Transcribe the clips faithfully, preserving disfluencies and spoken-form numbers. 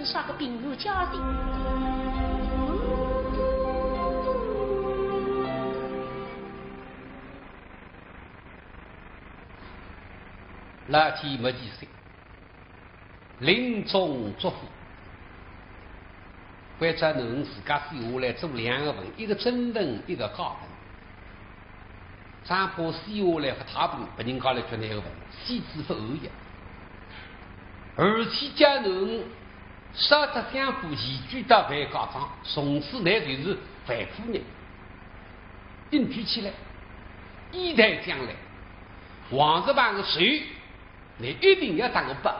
啥个平安家庭？老天没见识，临终嘱咐，关照囡儿自家写下来做两个份，一个正份，一个假份。 生怕死下来勿太平，拨人家来决难个问题，死之勿安逸。而且叫囡儿烧脱香火，移居到樊家庄，从此倷就是樊夫人。隐居起来，以待将来，王叔搿个仇，倷一定要搭我报。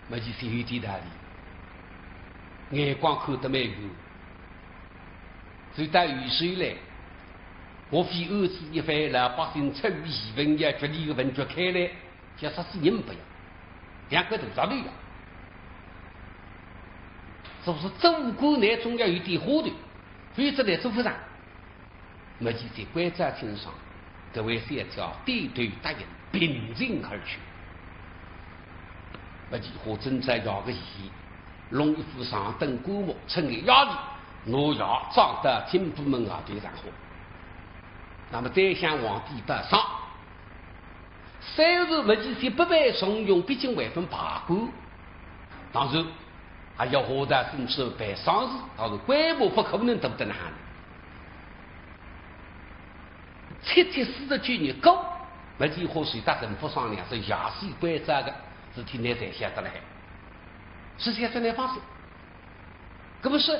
没见识有点道理，眼光看得蛮远。所以到有时来，我非安置一番，老百姓出于疑问，要决俚个问决开来，叫杀死人勿要，两块大石头呀。是勿是做官呢，总要有点花头，否则呢，做勿上。 没见识关照清爽，搿位小姐点头答应，平身而去。没见识花正在摇个戏，弄一副上等官帽，撑个压力，拿爷装到金部门外头上火。那么再向皇帝报上，虽然没见识不被重用，毕竟还份罢官，当然还要花大心思办丧事，当然规模勿可能大得哪能。 七七四十九年过，没见识搭陈福商量，是爷死关照个事体，倷侪晓得了。是晓得倷放心。搿么是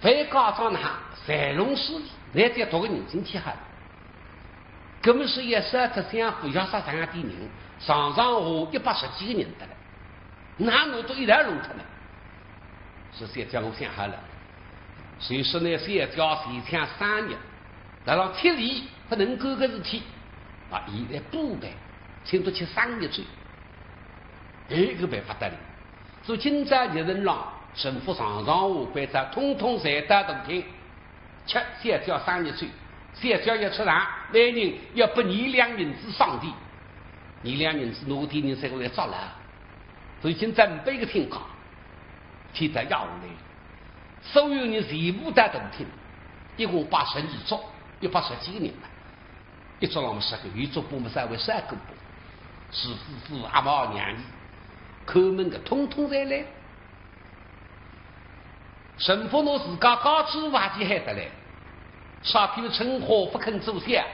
樊家庄呢，才弄事体，倷再多个人进去好了。搿么是要烧脱香火，要杀上点人，上上下下一百十几个人得了。 哪能都一道弄脱呢？是小姐，我想好了，就是拿小姐前抢三日，辣浪七里勿能干个事体，啊，现在补办，请到吃三日酒。哎，搿办法得了。所以今朝日程浪，陈福上上下关照统统侪到大厅，吃小姐三日酒，小姐要出场，每人要拨二两银子赏赐。二两银子拿点人侪过来捉了。 所以今朝呒拨一个厅堂，天台压下来，所有人全部到大厅，一共摆十二桌，一百十几个人嘛。一桌浪么十个，有桌把么稍微少个把，是夫妇、阿妈、娘姨，看门个统统侪来。陈福拿自家家主婆还去喊得来，啥体春花勿肯做小，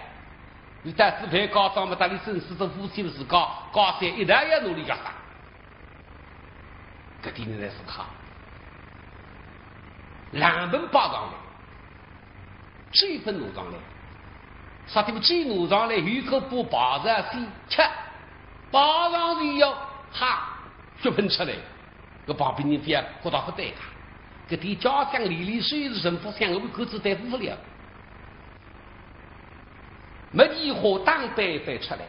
有得仔樊家庄么搭俚正式做夫妻，自家家小一道要拿俚要杀。 搿点人来思考，冷盆摆上来，酒勿拿上来，啥体么酒拿上来，有口把摆仔先吃，摆上去要哈，血喷出来，搿旁边人覅觉得勿对个，搿点家乡里里水是人勿想，我们各自对付勿了。没几化打扮一番出来，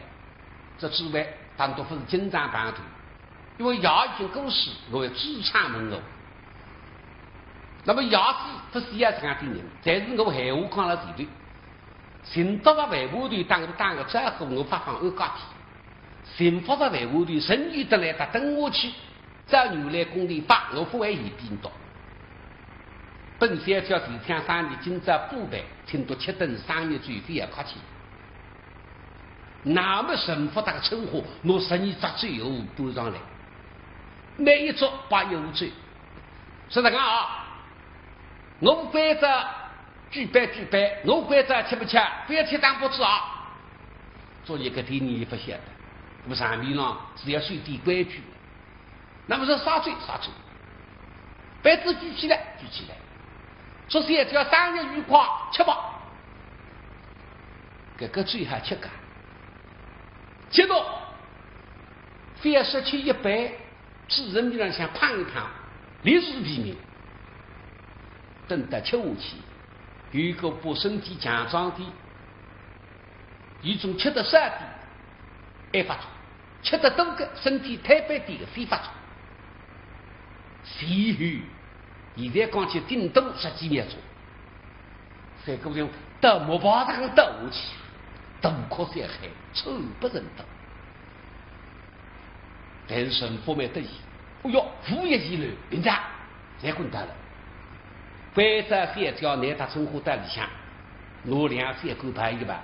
这滋味当然勿是经常碰头。 因为爷已经过世，我要支撑门路。那么爷子勿需要这样的人，但是我闲话讲了前头，寻到了万户头打个打个招呼，我发放安家费。寻勿着万户头，人有得来，搭等我去，照原来工钿发，我勿会嫌变多。本小姐前抢三日，今朝补办，请到吃顿三日酒，覅客气。 那么陈福搭个春花，拿十二只酒壶搬上来，每一桌摆一壶酒。说实讲啊，我关照举杯举杯，我关照吃勿吃，覅吃打勿住啊。作业搿点人也勿晓得，那么场面浪是要守点规矩。 那么说啥酒啥酒，杯子举起来，举起来。说小姐生日愉快，吃吧。搿个酒还吃个，吃到覅失去一杯，嘴唇皮浪向碰一碰，立时毙命。等到吃下去，有一个把身体强壮点，有种吃得少点，还发作。 吃得多个，身体推扳点个，非发作。随后，现在讲起顶多十几秒钟，三个人到木牌上倒下去，大哭小喊，惨不忍睹。但是陈福蛮得意，哎哟，武艺一流，人家侪滚蛋了。关照小姐拿搭春花到里向，拿两三个人一排，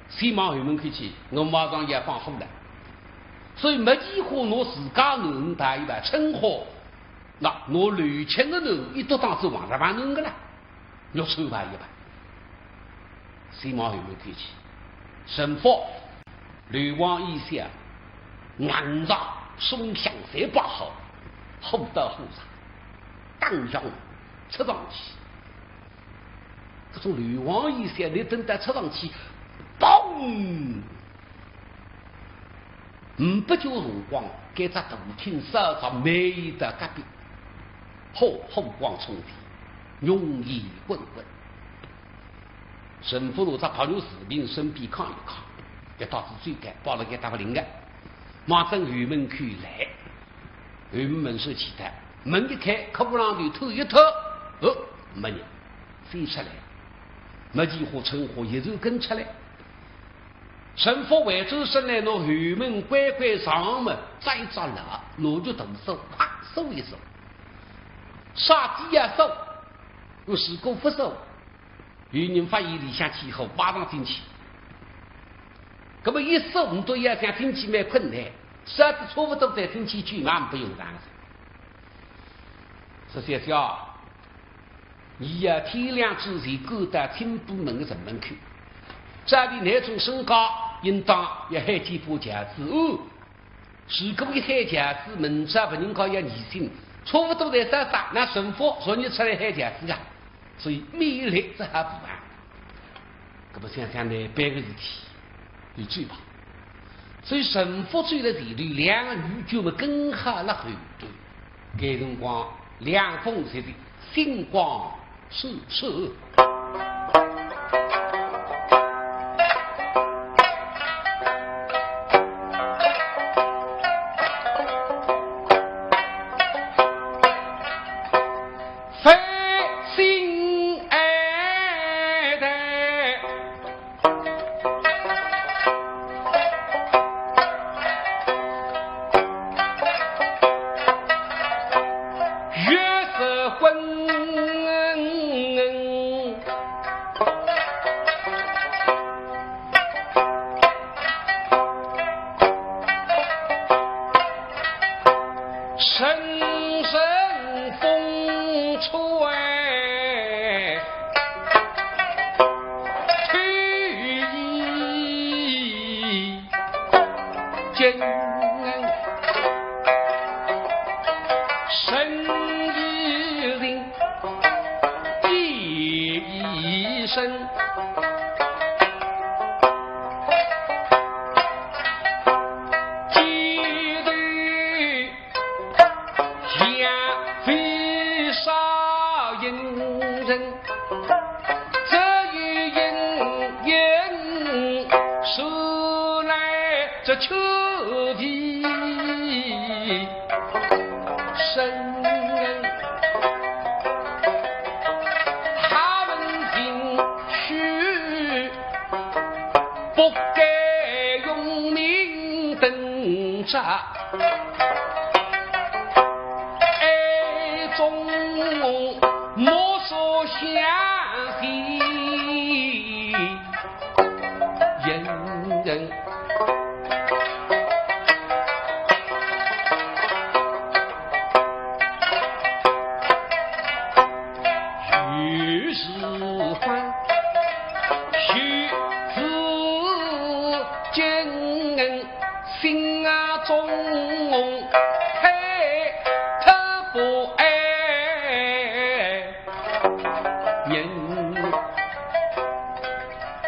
先往后门口去，我马上要放火了。所以没几化拿自家囡儿排一排，春花，那拿刘青个囡儿一笃当做王大娘囡儿个了。 玉串排一排，先往后门口去。陈福、刘王爷、小娘子、送香侪摆好，火到火上，当场插上去。搿种刘王爷、小娘子等到插上去，嘣！ 呒不几化辰光，搿只大厅烧着，煤烟到隔壁，火，火光冲天，浓烟滚滚。陈福拿只白玉瓷瓶身边囥一囥，一道子走开，摆勒该搭勿灵个，望准后门口来。后门门闩起脱，门一开，壳浪头透一透，哦，没人，飞出来。没几化春花一直跟出来。 陈福回转身来，拿后门关关上门，再一只蜡，拿只大锁，啪，锁一锁。啥地方锁？如果勿锁，有人发现里向起火，马上进去。搿么一锁，倷笃要想进去蛮困难，啥子差勿多再进去救嘛，勿用场个。说小姐啊， 伊要天亮之前赶到清波门个城门口，照理倷种身价，应当要喊几把轿子哦。如果一喊轿子，明朝别人家要疑心，差勿多在啥啥，那陈福昨日出来喊轿子啊，所以免礼只好勿办。搿么想想呢，办个事体， 伊走吧。所以陈福走勒前头，两个女眷么跟好勒后头。搿辰光，两峰十里，星光闪闪。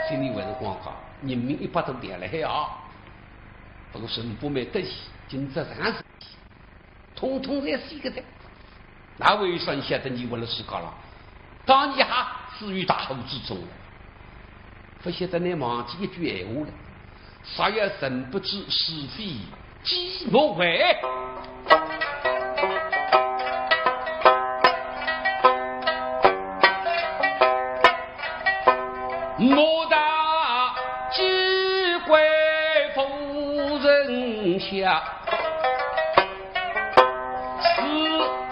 心里还是光讲，人命一百多条勒海啊。不过陈福蛮得意，今朝实梗是，统统侪死个哉。哪会有啥人晓得伊活勒世界浪？当年还死于大火之中了。勿晓得倷忘记一句闲话了，啥叫人不知是非 己莫为。莫道机关夫人下，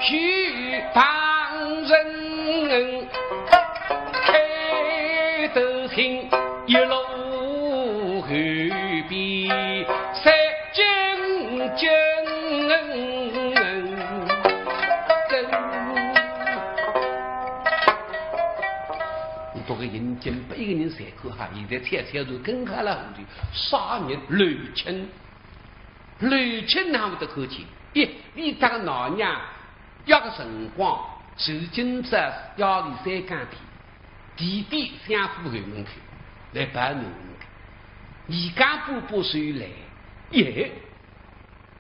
去旁人开头心，一路后边三斤斤。我这个眼睛拨一个人侪看哈，现在蔡小船跟好了后头，啥人？刘卿。刘卿哪会得看见？一，伊搭个老娘约个辰光，就是今朝夜里三更天，地点相府后门口，来拜囡儿。二更半把手来，耶，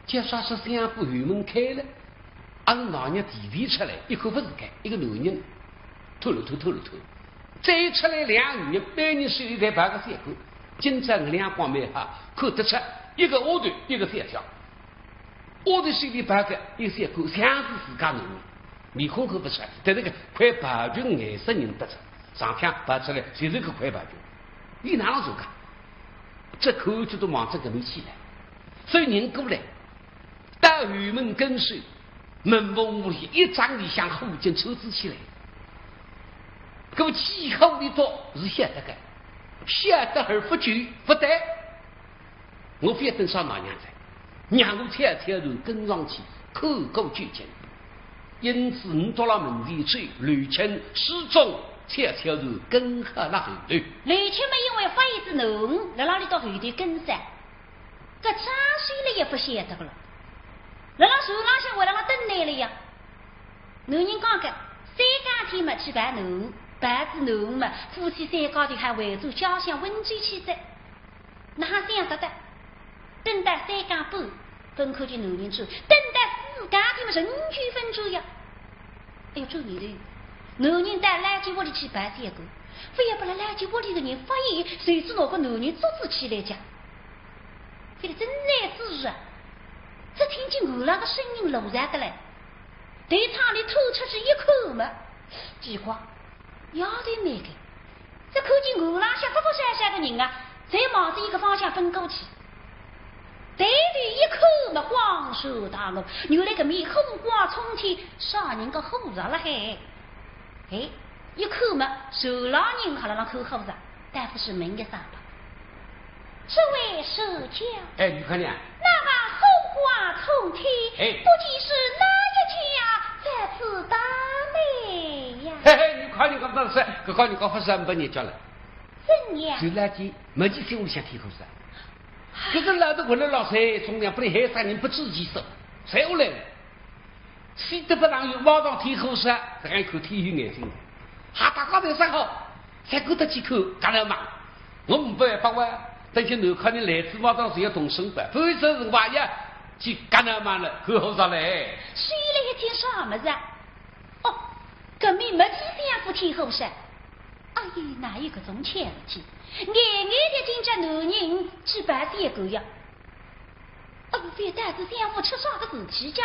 叫啥是相府后门开了？阿是老娘提前出来，一看勿是开，一个男人，透了透，透了透。再出来两个人，每人手里侪抱个小官，今朝月亮光蛮好，看得出一个丫头，一个小小。丫头手里抱个一个小官，像是自家囡儿，面孔看勿出，但是个块白裙颜色认得出，上向抱出来就是个块白裙。伊哪能做介？这口气都望着搿面去了，所以人过来，到后门跟首，门缝里一张里向火箭抽支起来。搿么几口里头是晓得个，晓得而不救，勿对。我非要等啥老娘子，让我悄悄然跟上去，看过究竟。因此，我到了门前去，刘卿始终悄悄然跟好了后头。刘卿嘛，因为发现是囡儿，辣辣里到后头跟上。 搿张水了也勿晓得个了。辣辣船浪向还辣辣等来了呀。男人讲个，三更天嘛去拜囡儿，拜仔囡儿嘛，夫妻三家头还回转家乡温州去哉。哪想得到，等到三更半，勿看见男人转，等到四更天嘛，仍旧勿转呀。哎哟，转念头，男人到老姐屋里去拜小官，勿要拨辣老姐屋里个人发现，随之拿个男人捉仔起来讲。 搿个正在之时啊，只听见后浪个声音漏出个来，对窗里透出去一看嘛，奇怪，丫头没个，只看见后浪向忽忽闪闪个人啊，侪望着一个方向奔过去。对头一看嘛，恍然大悟，原来搿面火光冲天，啥人家火烧了嘿？ 哎，一看嘛，船浪人还辣辣看火烧，大夫是问一声吧。这位是家？哎，女客人。那么火光冲天，哎。不知是哪一家在此打擂呀？嘿嘿，女客人讲得是，搿个人讲法是很不人家了。怎样？就来见，没几天我想天火烧。可是老头回来老三，从来不能害啥人不知其事，才下来了。 死得勿让有马上天火烧，搿样一看天有眼睛，哈，大家侪说好，才过得去看，干了嘛。我没办法哇，等歇男客人来仔马上就要动身吧，否则是万一去干了嘛了，看火烧嘞。水里一听啥物事啊？哦，搿面没去相府天火烧。哎呀，哪有搿种巧事体？眼眼就听见男人去拜小官呀。哦，勿要到仔相府出啥个事体家？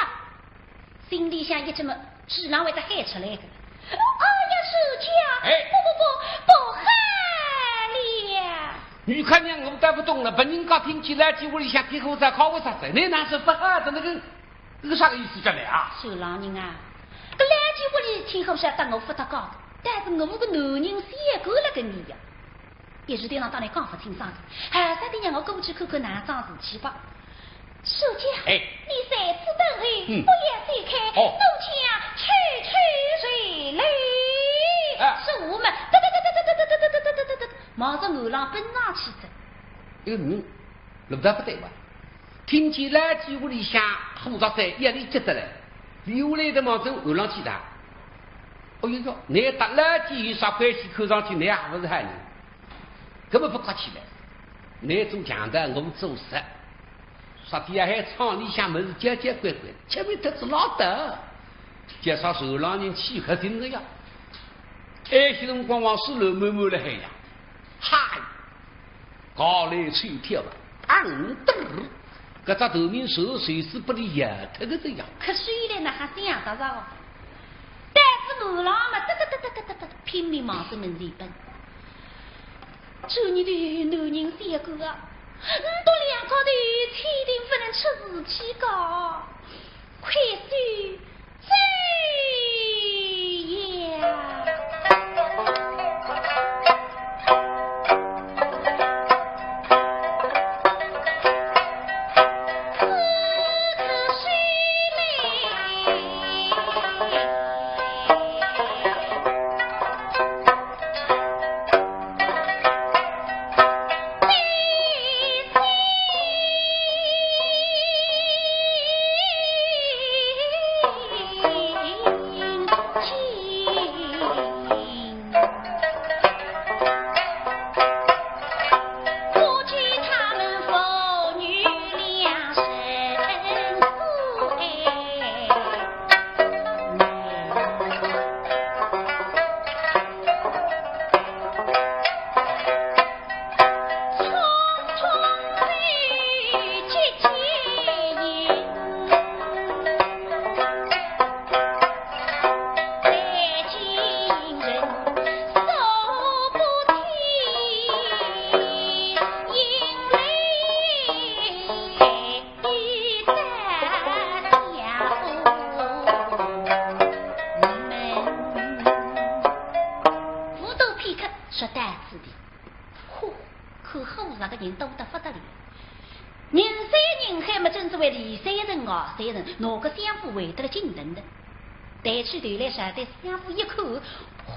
心里想一急么，嘴浪会得喊出来个。哎呀，是家，哎。不不不，不好了！女客人，我倒勿懂了，别人家听见了，屋里向天火烧，搞我啥子？你哪是勿好的那个，那个啥个意思讲的啊？船浪人啊，搿两间屋里天火烧搭我勿搭界个，但是我个男人小官辣搿里呀。 一时头浪当然讲勿清爽个，还是得让我过去看看哪桩事体吧。小姐，哎。你在此等候，嗯。不要走开，哦。奴家去去随来。哎。说完嘛，哒哒哒哒哒哒哒哒哒哒哒哒哒哒，望着岸浪奔上去哉。哎，嗯，路道勿对哇，听见老姐屋里向火烧山，夜里急得来，留下来的望着岸浪去的。哦哟哟，你搭老姐有啥关系？看上去你也勿是好人。 搿么勿客气了，你做强盗，我做贼，啥体啊？还厂里向物事交交关关，吃力得仔拉倒。叫啥船浪人气煞心了呀？哎，歇辰光往水里慢慢了海呀，嗨，搞来吹跳啊，昂嘚儿，搿只头名手手势拨伊摇脱个这样。可水里哪还想得着哦？但是岸浪嘛，哒哒哒哒哒哒哒，拼命往这门前奔。 做你的男人小官啊，你到两家头千定不能出事体个，快些走看火烧个人多得不得了。人山人海嘛，正所谓里三层外三层，哪个相府会得了进城的？抬起头来，晓得相府一看，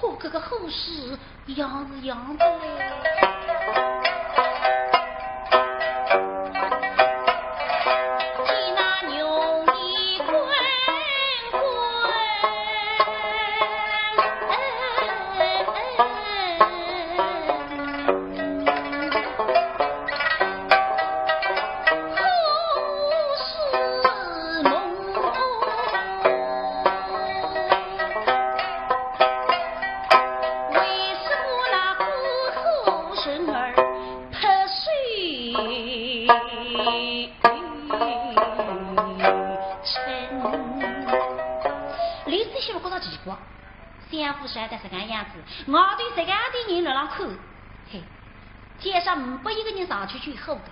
嚯，搿个火势 样子样子嘞。李子兴觉着奇怪，相府烧得实梗样子，外头实梗点人辣浪看，嘿，街上呒不一个人上去救火的。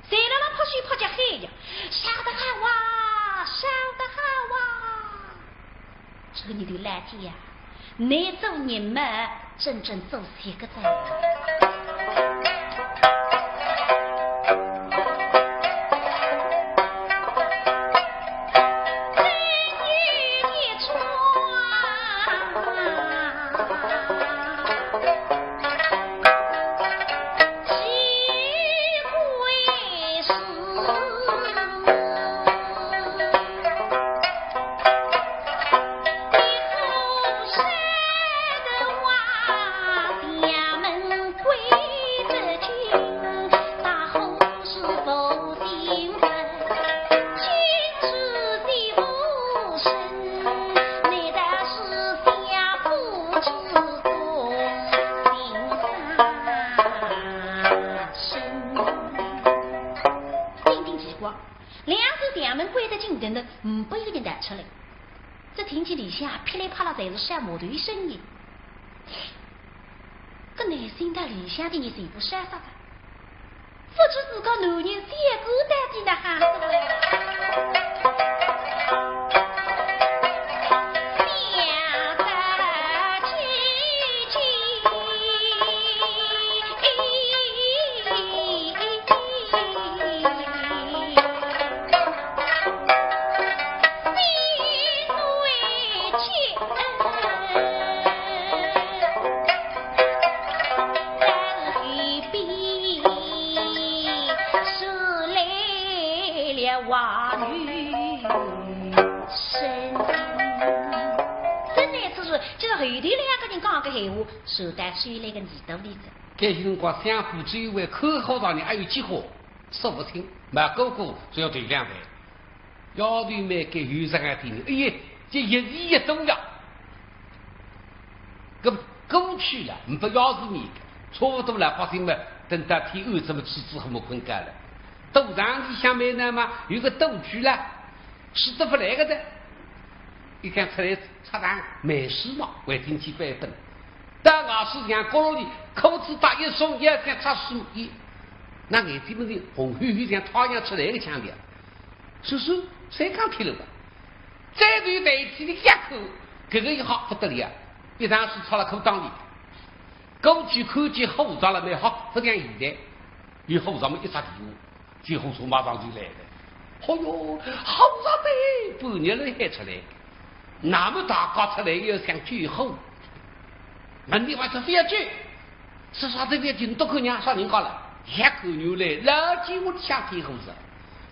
侪辣辣拍手拍脚喊呀，烧得好啊，烧得好啊！这个日头老天呀，倷做人嘛，真正做些个哉。定定奇怪，两扇墙门关得紧紧的，呒不一个人逃出来。只听见里向噼里啪啦侪是小木头声音。搿男性搭里向的人全部吓煞了，不知自家男人小狗到底哪哈子了。真乃此时，就是后头两个人讲个闲话，传到手里个耳朵里头。该辰光，相府周围看好场呢，还有几化，说不清，毛哥哥就要对两位。丫头们该有这样的人，哎呀，这一时一动呀。搿过去了，呒不要是你，差不多老百姓们等到天暗，这么吃吃喝喝困觉了。赌场里向面呢嘛，有个赌局了，吃得不来个的。一看出来，出场没事嘛，还进去翻本。到外市场角落里，裤子搭一松，也想擦手衣，那眼睛门里红黑黑像太阳出来个腔调。叔叔，谁讲听了吧？再对台起的一口，搿个一吓不得了，一场是插了裤裆里。过去看见火烧了蛮好，不像现在，有火烧么一刹地步，救护车马上就来了。哦哟，火烧得半日了还出来，那么大家出来要想救火，问题还是不要救。 是啥子？别紧多看人啥人家了，一口牛来，老几屋里向添火是，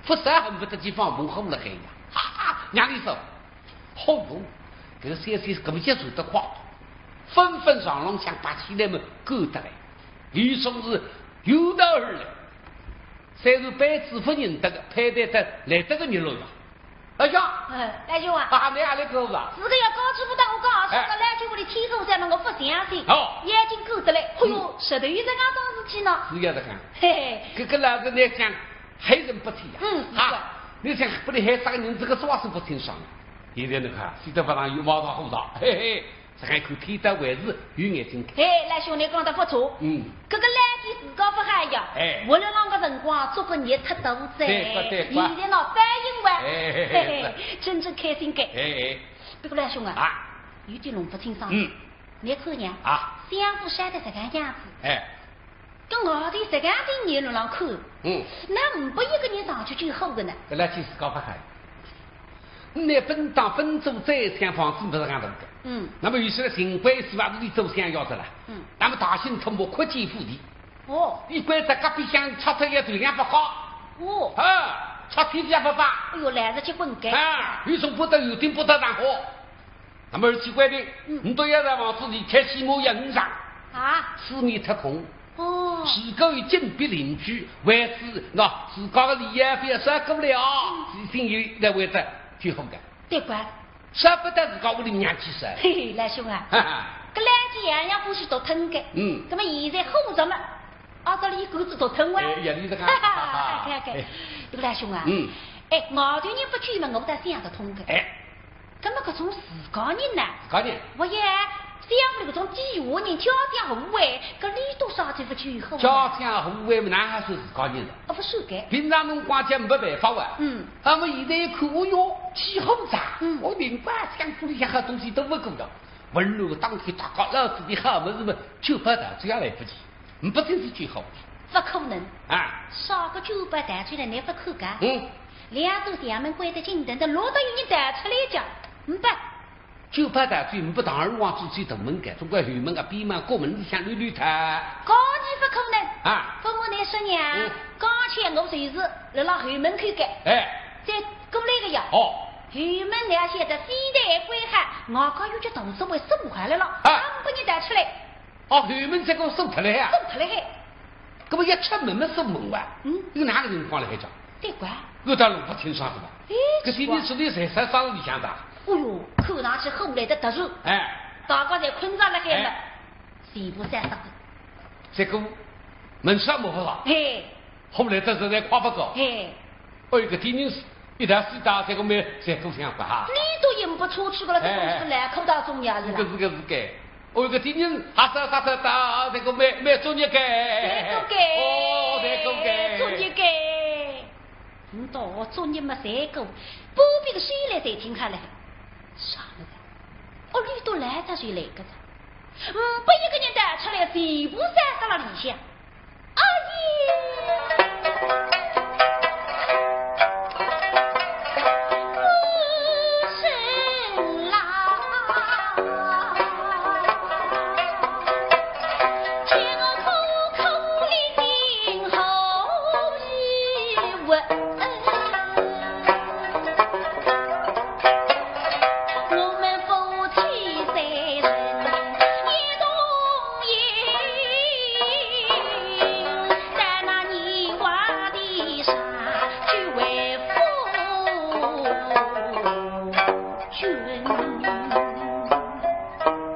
不是恨不得去放猛火了还呀？哈哈，让你说，好哟，这个小姐这么接受得快，纷纷上浪向把起来么够得来，李松是有道而来，虽然班子不认得个，配得得来得个热络吧。 老兄，哎，老兄啊，啊，你阿来过是吧？是个呀，刚才不到我讲，哎，说个老兄屋里添火哉嘛，我不相信。哦，眼睛够得来，哎哟，嗯，实头有这样桩事体呢。是呀，这个。嘿嘿。搿个老子来讲，害人不浅呀。嗯，是的。啊，你想不能害啥个人，这个说话是不清爽。现在你看，西德法上有毛大虎的，嘿嘿。 这还可天道还是有眼睛看。哎，老兄，你讲得不错。嗯。搿个老天自家不好呀，哎，活了浪个辰光，做个孽太多哉。对个，对个。现在闹反应哇，哎，嘿嘿，是。真正开心个。哎，哎。不过老兄啊，啊，有点弄不清爽。嗯。你看呀，啊，相府烧得这个样子，哎，搿外头实梗点热浪看，嗯。哪呒不一个人上去救火个呢？搿来去自家勿好。倷本当本做宰相，房子勿是俺大个。嗯。那么有些人情关系嘛，屋里做相要得了。嗯。那么大兴土木扩建府邸。哦。一关在隔壁厢拆脱一头两百家。哦。啊，拆脱两百家。哎哟，来得结棍个。啊，有种不得有，顶不得然后。 那么而且规定，嗯。倷到一幢房子里开起码要五丈，啊。四面特空。哦。如果有紧逼邻居，为此，喏，自家个利益覅少过了，嗯。自家有一个位置最好个。对个。舍不得自家屋里娘去噻。嘿嘿，老兄啊，哈哈。搿两件样样勿是独吞个。嗯。那么现在火着嘛，啊，这里一个子独吞哇。哎，也是这个。哈哈，看看看。哎。这个老兄啊，嗯。哎，外头人勿救嘛，我倒想得通个。哎。 那么搿种自家人呢？自家人。我也想勿搿种底下人家家户户哎，搿里多少就勿救火。家家户户哎，哪还算自家人了？哦，勿算个。平常辰光讲没办法哇。嗯。那么现在一看，哦哟，起火哉。嗯。我明白，想屋里向好东西都勿够了。温柔打开大家老子的好物事嘛，救火逃走也来不及。 呒不真是救火。勿可能。啊。啥个救火逃走呢？倷勿看个。嗯。两扇墙门关得紧，等到落得有人逃出来叫，呒不。救火逃走呒不堂而皇之最大门个，总归后门啊、边门、角门里向溜溜脱。搿你勿可能。啊。勿瞒倷说呢，嗯。刚才我就是辣辣后门口个。哎。再过来个呀。哦。后门倷晓得非但关好，外加有只大锁还锁坏了了，啊。呒不人逃出来。 哦，后门再给我锁脱了呀？锁脱了嘿。搿么一出门么锁门哇？嗯。有哪个情况了还讲？对个。我倒弄勿清爽是吧？哎，搿天天出去在啥啥里向的？哦哟，看上去火来得特殊。哎。大家侪困着了海嘛，哎。全部散失个。这个门上没不着。嘿。 后来这是在夸不过。嘿。哦，有个天人是一道水大，这个没，这个想法哈。你都引不出去个了，这个是来口到中央是啦。是个，是个，是个。哦，有个天人还是啥啥大，这个没，没作孽个。这个个。哦，这个个。作孽个。你到作孽么这个，不比个水来才听下来。啥么子？哦，你都来着水来个着。嗯，不一个人带出来，全部散失了里向。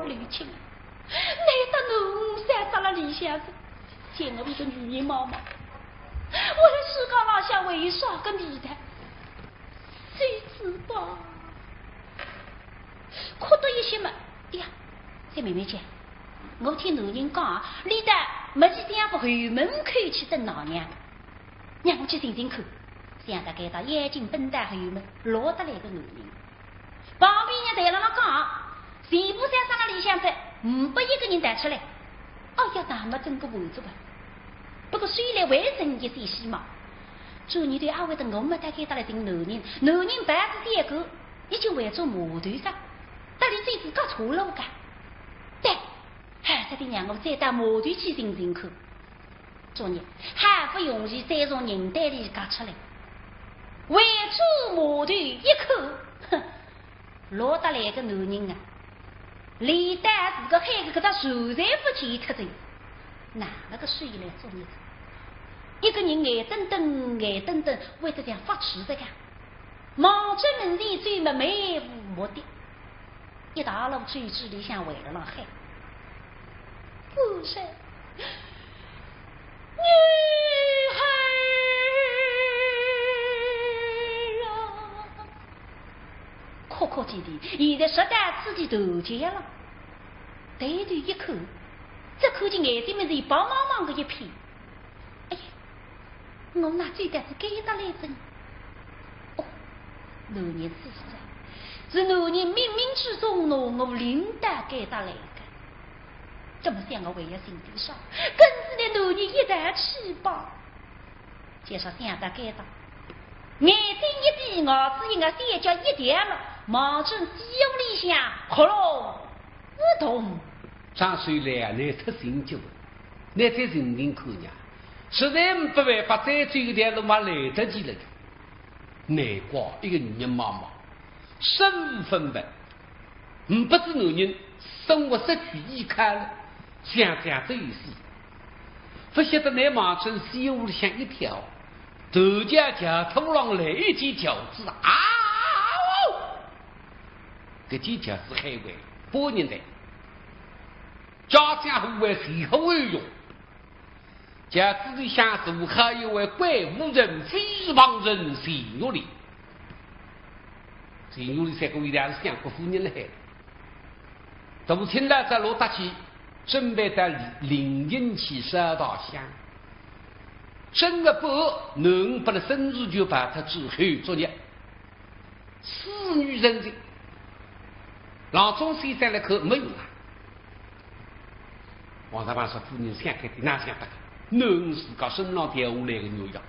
刘青，难得侬散失了里向子，见我一个女人妈妈，我辣世界浪向为啥个地带？ 谁知道？哭得一歇嘛，哎呀，再慢慢讲，我听男人讲啊，俚搭没几天勿后门口去等老娘，让我去寻寻看。想到该搭，眼睛奔到后门，落得来个男人。旁边人侪辣辣讲，全部散失了里向子，呒不一个人逃出来。 哦呀，那么真个完哉啊。不过虽然还剩一些希望，转念头阿会得我没到该搭来寻男人，男人办事体一个，已经回转码头上，搭俚走仔隔错路个。对，还是得让我再到码头去寻寻看。转念，好不容易再从人堆里轧出来，回转码头一看，哼， 落得来个男人啊，连带自家喊个搿只船侪勿见脱哉，哪能个水来作孽哉？一个人眼瞪瞪，眼瞪瞪，会得像发痴仔个，望仔门前走么漫无目的，一大路走仔里向还辣浪喊。 官人，女儿啊！哭哭啼啼，现在说到此地头去了。抬头一看，只看见眼睛门前白茫茫个一片。哎呀， 我哪走得是该搭来着呢？哦，男人是啥？是男人冥冥之中拿我领到该搭来个。怎么想我还要寻点啥？跟仔那男人一道去吧。就说想到该搭，眼睛一闭，牙齿一咬，手脚一跳嘛，望准西屋里向，扑隆一动。张水来啊，倷太醒酒了，倷再寻寻看呀，实在没办法，再走一条路嘛来得及了。难怪一个女人妈妈，身无分文， 呒不仔男人生活失去依靠了，想想这一死，不晓得拿望准西屋里向一跳，头脚脚头浪来一记轿子啊！搿记轿子还会拨人的，家家户户谁后有用？ 轿子里向坐好一位贵妇人，非凡人钱玉莲。钱玉莲三个月还是相国夫人了海。大清早早落搭去，准备到灵隐去烧大香。正月半，囡儿拨勒孙子就抱脱之后作孽。 死女人情，郎中先生来看没用啊。王大郎说：“夫人想开点，哪想得开？囡儿自家身浪掉下来个女儿。”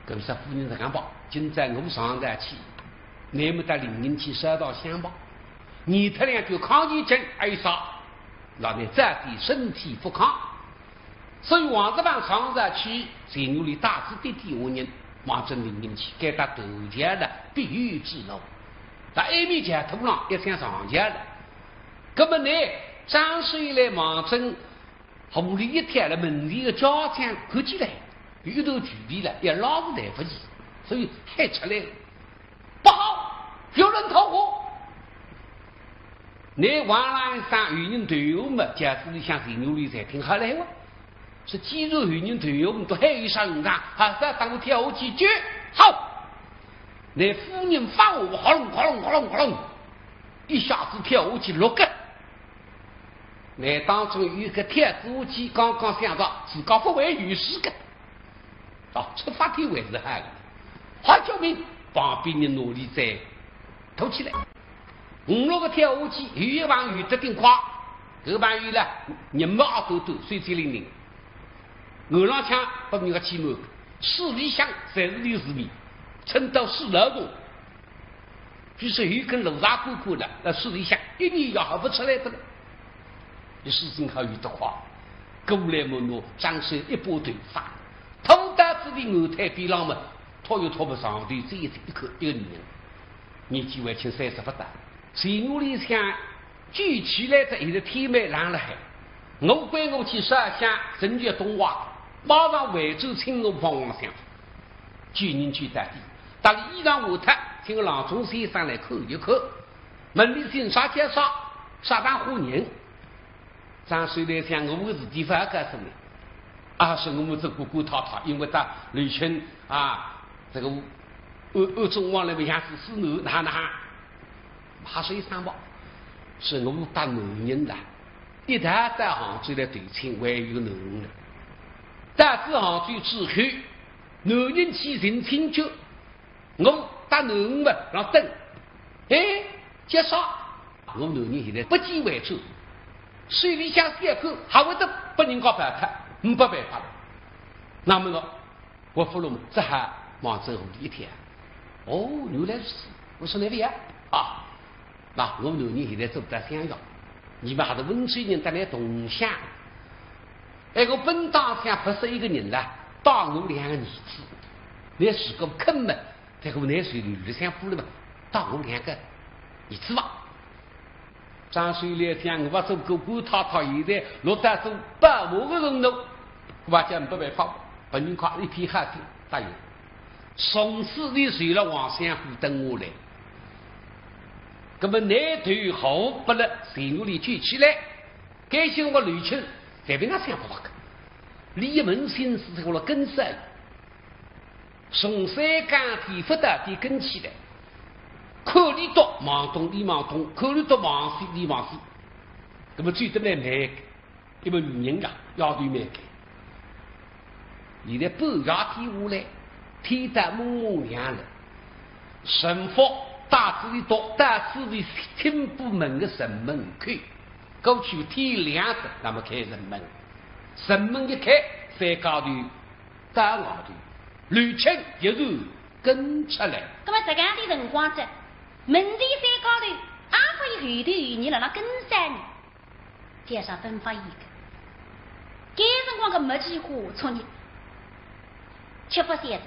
搿么说夫人实梗吧，今朝我上朝去，乃末到灵隐去烧道香吧。念脱两句康健经，哎啥，老娘早点身体不康。 所以王大郎上朝去，钱玉莲带仔点点下人，望准灵隐去，该搭头前的必由之路。到埃面前头浪一向上前了。搿么呢，张水来望准屋里一跳了，门前个家将看见了，有一段距离了，要拉是来不及，所以喊出来了。 不好，有人偷货。乃王郎上有人偷货么，轿子里向钱玉莲侪听好了哇。说既然有人偷货，倷都喊一声，还是要等我跳下去救。好，乃夫人发火，哗隆哗隆哗隆哗隆，一下子跳下去六个。乃当中有一个跳下去，刚刚想到自家不会有事个。 哦，出发点还是好个。好，救命！旁边人拿俚再拖起来。五六个跳下去，有一房有得顶快，搿房有了，人毛也短短，水水灵灵。楼浪向拨人家气满，水里向侪是流水面，撑到水牢洞。 就是有根芦芽干干了，那水里向一年也好勿出来的了。一时心好有得快，过来么拿张水一把头发，拖到自己案台边浪么，拖也拖勿上头，只有一个一个女人，年纪还轻三十勿到。钱玉莲想救起来哉，现在天蛮冷了海，我管我去烧香，人就冻坏，马上回转请我帮忙想。 救人救到底，搭俚衣裳换脱，请个郎中先生来看一看。问俚姓啥叫啥，啥场化人。张水来想，我个事体勿好告诉倷。啊，是我们这个官太太，因为搭刘卿啊，这个暗暗中往来么像是死囡，哪哪。还说一声吧，是我们搭男人的，一道到杭州来投亲，还有一个囡儿呢。到仔杭州之后， 男人去寻亲眷，我搭囡儿么辣等。哎，叫啥？我男人现在不见回转，手里向小鬼还会得拨人家办脱，没办法了。那么我，我不如只好望准屋里一跳。哦，原来如此。我说哪位呀？啊， 那我男人现在做得相要，你们还是温州人得来同乡。哎，我本当想勿是一个人了，带我两个儿子，倷如果肯么，再过倷随便里向补了嘛，带我两个儿子吧。张水来想，我做个官太太，现在落到做保姆个人了，我讲没办法，拨人家一片好心，答应。 从此俚随了王相府等下来。那么难头好拨勒钱玉莲救起来，该歇个刘卿随便哪想勿到个，俚一门心思在勒跟上，从三更天勿到点跟起来，看俚笃望东俚望东，看俚笃望西俚望西，那么走得蛮慢。 一个女人啊，要对面个。现在半夜天下来，天得蒙蒙亮了，神父带仔俚笃到仔俚亲部门个城门口，过去天亮哉，那么开城门，城门一开，三家头到外头，刘卿一路跟出来。那么实梗的辰光哉，门前三家头，阿发现后头有人辣辣跟上呢，街上奔发一个。该辰光个没几化，昨日吃勿消哉，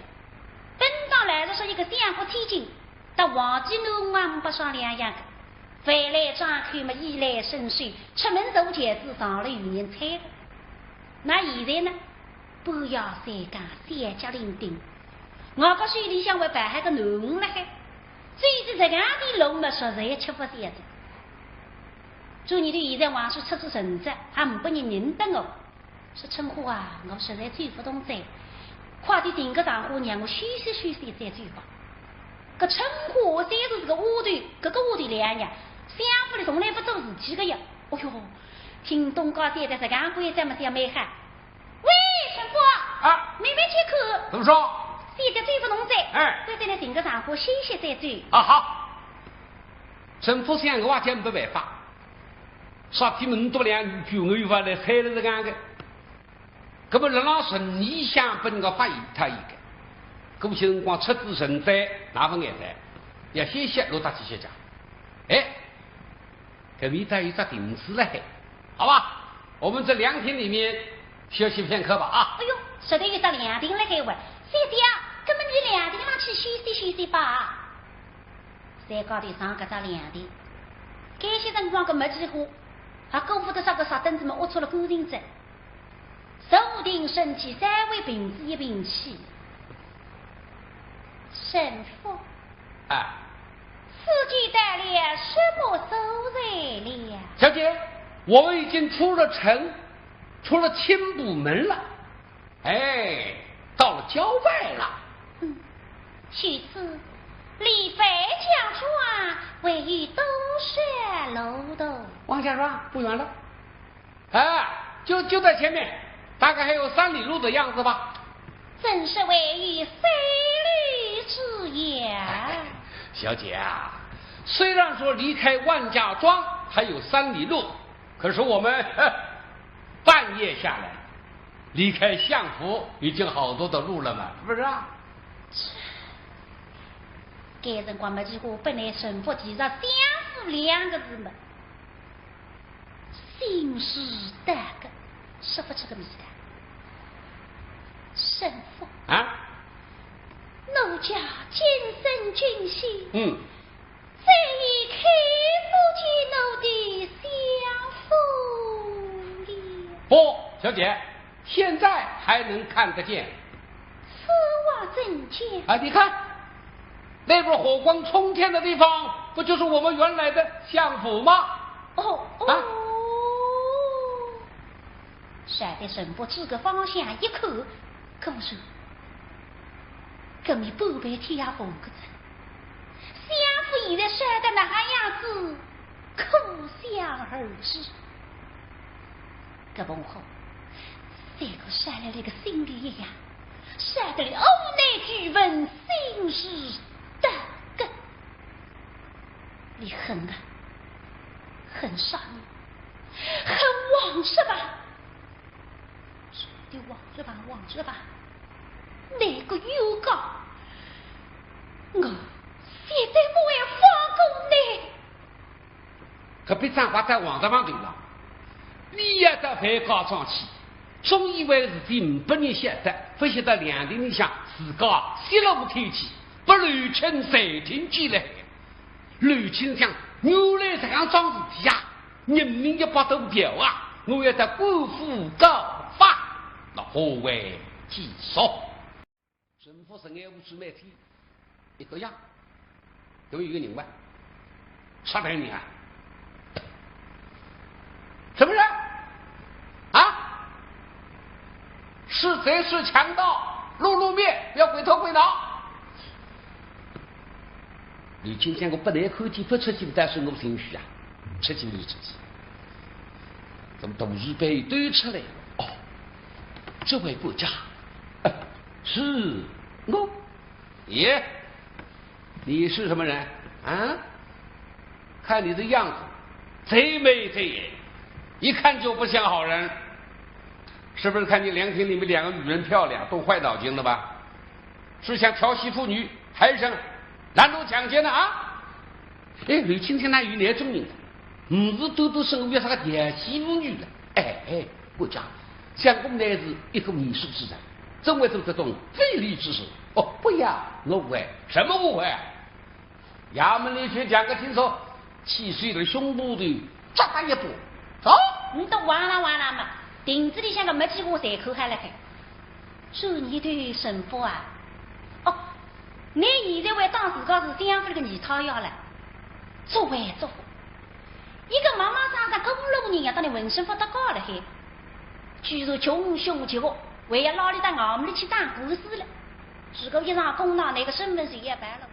本当来是说一个相府千金，搭皇帝囡儿勿上两样个。饭来张口么，衣来伸手，出门坐轿子上了有人搀个。那现在呢，半夜三更，三脚零丁，外加手里向还抱海个囡儿辣海，走仔实梗的路么，实在吃勿消哉。昨日头现在横竖出仔城哉，还呒拨人认得我。 说春花啊，我实在走勿动哉，快点寻个场化让我休息休息再走吧。搿春花虽然是个丫头，搿个丫头两样，相府里从来勿做事体个呀。哦哟，听东家三姐实梗关照么，想蛮好。喂，春花，啊，慢慢去看。怎么说？三姐走勿动哉，哎，快点来寻个场化休息再走。啊，好。春花想我也讲没办法，啥体么呒拨两句，我又勿来害了实梗个。 搿么辣辣城里向拨人家发现脱一个，过歇辰光出仔城哉，哪勿碍哉，要歇歇，落搭去歇脚。哎，搿面搭有只亭子辣海，好吧，我们这凉亭里面休息片刻吧，啊。哎哟，实在有只凉亭辣海哇，三姐啊，搿么伲凉亭浪去休息休息吧。三家头上搿只凉亭，该歇辰光搿没几化，还顾勿得啥个石凳子么，窝出了干净哉。 坐定身体，稍微屏仔一屏气。神父，啊，此地到了什么所在了？小姐，我们已经出了城，出了清补门了，哎，到了郊外了。嗯，许此，离樊家庄还有多少路途？王家庄不远了。 哎，就，就在前面，大概还有三里路的样子吧。真是还有三里之远。小姐啊，虽然说离开万家庄还有三里路，可是我们，呵，半夜下来，离开相府已经好多的路了嘛，是不是啊？该辰光么，如果本来神父提着相府两个字么， 心事大个，说勿出个味道。神父，啊？奴家今生今世，嗯，再也看不见奴的相府了。不，小姐，现在还能看得见。此话怎讲？啊，你看，那边火光冲天的地方，不就是我们原来的相府吗？哦，哦。啊？ 吓得神父指个方向一看，可是，搿面半边天也红个哉。相府现在烧得哪哈样子，可想而知。搿么好，三个烧了那个心里一样，烧得了屋内俱闻，心事大个。你恨啊，恨啥呢？恨王叔吧。 说的王叔吧，王叔吧，那个冤家，我现在不会放过你。搿笔账话在王大房头了，你也到樊家庄去，总以为事体呒拨人晓得，勿晓得凉亭里向自家泄露天机，拨刘卿才听见了。刘卿想，原来实梗桩事体啊， 人命一百多条啊，我要到官府告发，那何为其所？神父神眼无处没天，一个样，有一个人问，啥人啊？什么人？啊？是贼是强盗，露露面，不要鬼头鬼脑。 刘卿想，我本来看见勿出去，但是我心虚啊，出去没出去。那么大字辈一对出来，哦，这位管家，呃，是我。耶，你是什么人啊？看你的样子，贼眉贼眼，一看就不像好人。是不是看见凉亭里面两个女人漂亮，都坏脑筋了吧？是想调戏妇女，还是想拦路抢劫呢？啊？哎，刘青天哪有搿种人的，不是多多少少有啥个调戏妇女的。哎哎，我讲，相公乃是一个艺术之人，怎会做这种非礼之事？哦，不呀，我误会。什么误会啊？衙门里去讲个清楚，去谁的胸脯里扎他一刀。走。你都哇啦哇啦嘛，亭子里向个墨迹我侪看下来海。是你的神父啊？哦，你现在还当自家是相府里个二太爷了？作威作福，一个妈妈生生个五六个人要当你浑身发得高了嘿，居然穷凶极恶，还要拉你到衙门里去打官司了。如果一上公堂，那个身份谁也白了。